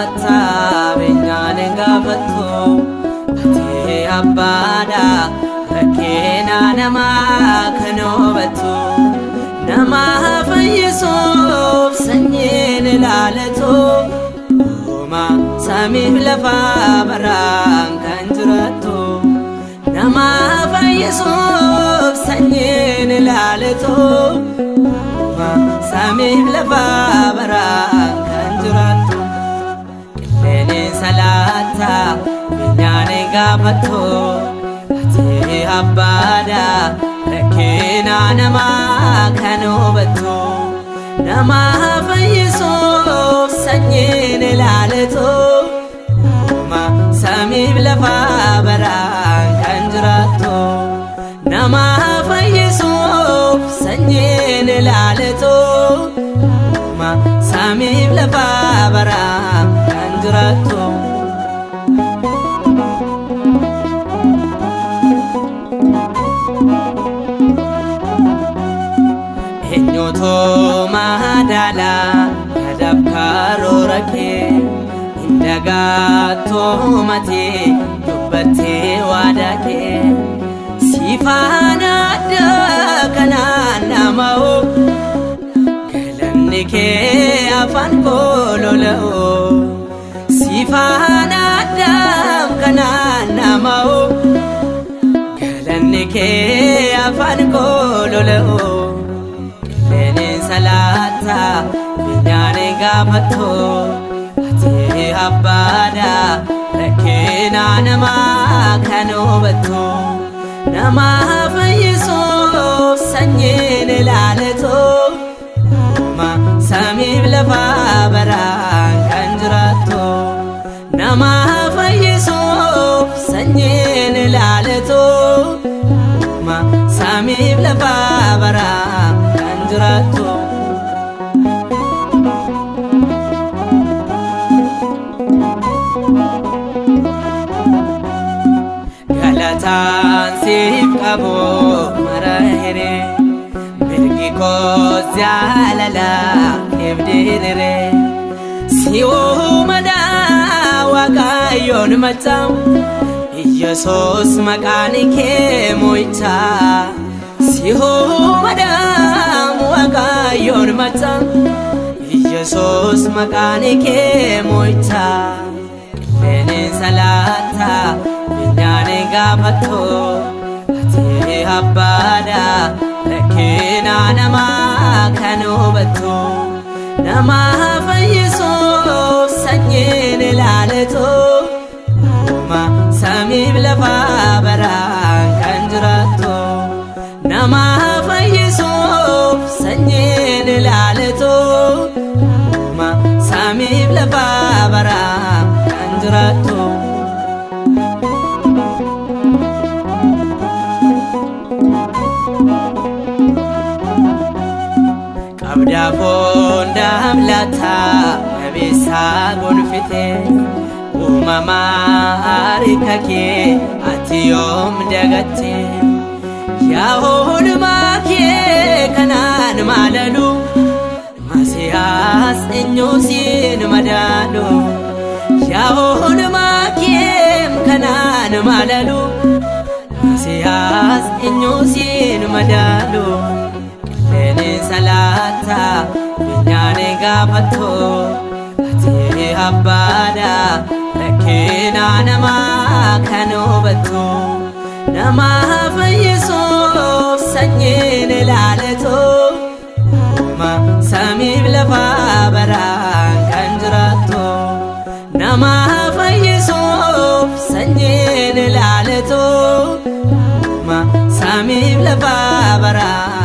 salaatta beenyaan hin gaafattu ati abbaadha rakkina namaa kan hubattu nama fayyisuuf sanyiin ilaalatu uuma samiif lafaa baraan kan jiraattu nama fayyisuuf sanyiin ilaalatu uuma samiif lafaa baraan kan jiraattu qilleenin salaatta beenyaan hin gaafattu ati abbaadha rakkina namaa kan hubattu nama fayyisuuf sanyiin ilaalatu uuma samiif lafaa baraan kan jiraattu nama fayyisuuf sanyiin ilaalatu uuma samiif lafaa baraan kan jiraattu. Eenyutu madaalaa yaadaaf karoora kee hin dagaattuu matii dubbattee waadaa kee siifaan adda kanaan nama'u galanni kee afaan koo lola'u siifaan addaam kanaan nama'u galanni kee afaan koo lola'u qilleenin salaatta beenyaan hin gaafattu ati abbaadha rakkina namaa kan hubattu nama fayyisuuf sanyiin ilaalatu uuma samiif lafaa baraan kan jiraattu nama fayyisuuf sanyiin ilaalatu uuma samiif lafaa baraan kan jiraattu. Galataan siif qabu mara hiree mirgi koos jaalala keef diriire si uumadaa Waaqayyoon machaa Yesuus maqaan kee mo'ichaa si uumadaa Waaqayyoon machaa Yesuus maqaan kee mo'ichaa qilleenin salaatta beenyaan hin gaafattu ati abbaadha rakkina namaa kan hubattu nama fayyisuuf sanyiin ilaalatu uuma samiif lafaa baraan kan jiraattu nama fayyisuuf sanyiin ilaalatu uuma samiif lafaa baraan kan jiraattu. Qabdaafoon daamlataa qabeessaa gonfite uumamaa harka kee ati yoom dagatte yaa oolmaa kee kanaan maalalu Masiyaas eenyu siin madaalu yaa oolmaa kee kanaan maalalu Masiyaas eenyu siin madaalu qilleenin salaatta beenyaan hin gaafattu ati abbaadha rakkina namaa kan hubattu nama fayyisuuf sanyiin ilaalatu uuma samiif lafaa baraan kan jiraattu nama fayyisuuf sanyiin ilaalatu uuma samiif lafaa baraan.